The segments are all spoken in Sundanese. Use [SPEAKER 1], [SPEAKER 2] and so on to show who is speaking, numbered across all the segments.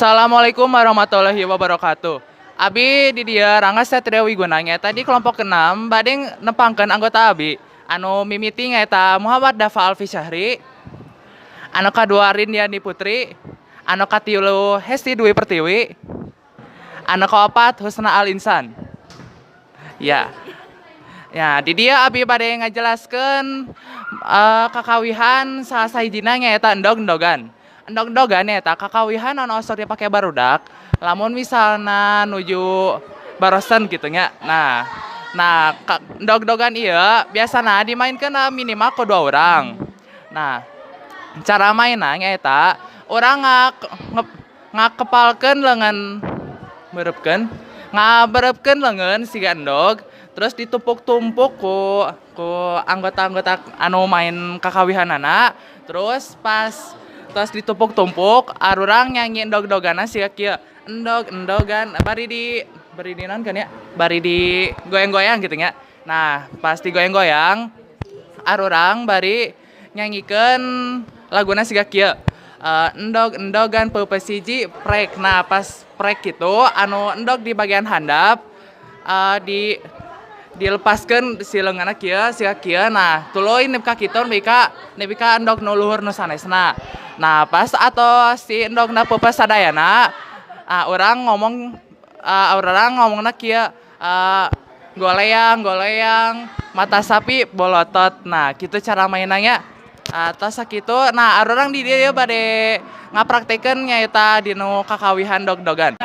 [SPEAKER 1] Assalamualaikum warahmatullahi wabarakatuh. Abi di dieu Rangga Satria Wiguna nyaeta di kelompok 6 bade nepangkeun anggota abi. Anu mimiti nyaeta Muhammad Dafa Alfi Syahri, anu kadua Rindiani Putri, anu katilu Hesti Dwi Pertiwi, anu kaopat Husna Al Insan. Ya. Ya, di dieu abi bade ngajelaskeun kakawihan salah sahijina nyaeta endog-endogan. Endog-endogan nyaeta kakawihan anu osok dipake barudak lamun misalna nuju barosen gitu nya. Nah, endog-endogan ieu biasana dimainkeun minimal ku dua orang. Nah, cara mainna nyaeta urang ngakepalkeun leungeun meureupkeun ngabereupkeun leungeun siga endog, terus ditumpuk-tumpuk ku anggota-anggota anu main kakawihanana. Terus pas tos ditumpuk-tumpuk, arurang nyanyi endog-endoganna siga kieu: endog endogan, bari di naon kan ya, bari di goyang-goyang gitu nya. Nah, pas digoyang-goyang, arurang bari nyanyikeun laguna siga kieu: endog endogan peupeus hiji prek. Nah, pas prek kitu, anu endog di bagian handap di dilepaskeun si leungeunna kieu siga kieu. Nah, tuluy nepi ka kitu, nepi ka endog nu luhur nu sanesna. Nah, pas atos si endogna peupeus sadayana, urang ngomongna kieu: goleang goleang mata sapi bolotot. Nah, kitu cara mainna nya. Tos sakitu. Nah, arurang di dieu bade ngapraktekeun nyaeta dinu kakawihan dog-dogan.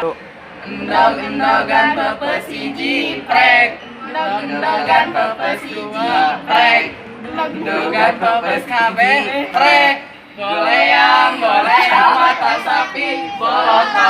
[SPEAKER 1] Endog endogan peupeus hiji prek, endog endogan peupeus hiji prek, endogan peupeus kabeh prek, goleang goleang mata sapi bolotot.